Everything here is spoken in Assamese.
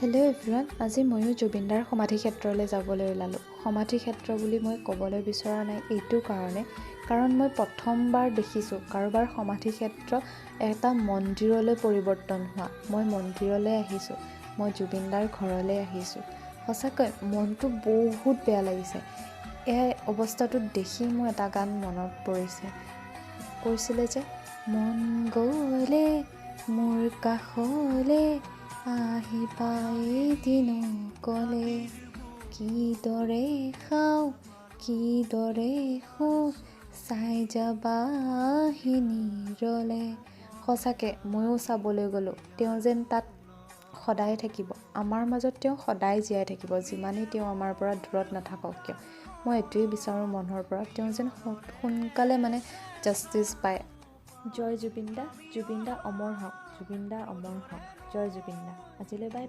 হেল্ল' এভৰিৱান, আজি ময়ো জুবিনদাৰ সমাধি ক্ষেত্ৰলৈ যাবলৈ ওলালোঁ। সমাধি ক্ষেত্ৰ বুলি মই ক'বলৈ বিচৰা নাই এইটো কাৰণে, কাৰণ মই প্ৰথমবাৰ দেখিছোঁ কাৰোবাৰ সমাধি ক্ষেত্ৰ এটা মন্দিৰলৈ পৰিৱৰ্তন হোৱা। মই মন্দিৰলৈ আহিছোঁ, মই জুবিনদাৰ ঘৰলৈ আহিছোঁ। সঁচাকৈ মনটো বহুত বেয়া লাগিছে। এই অৱস্থাটোত দেখি মোৰ এটা গান মনত পৰিছে। কৈছিলে যে মন গ'লে মোৰ কাষলে আহিবা এদিন অকলে, কিদৰে খাওঁ কিদৰে শুওঁ চাই যাবা আহি নীৰলে। সঁচাকৈ ময়ো চাবলৈ গ'লোঁ, তেওঁ যেন তাত সদায় থাকিব আমাৰ মাজত। তেওঁ সদায় জীয়াই থাকিব, যিমানেই তেওঁ আমাৰ পৰা দূৰত নাথাকক কিয়। মই এইটোৱেই বিচাৰোঁ মনৰ পৰা, তেওঁ যেন সোনকালে মানে জাষ্টিছ পায়। জয় জুবিন দা, জুবিন দা অমৰ হওক, জুবিন দা অমৰ হওক, জয় জুবিন দা। আজিলৈ বাই।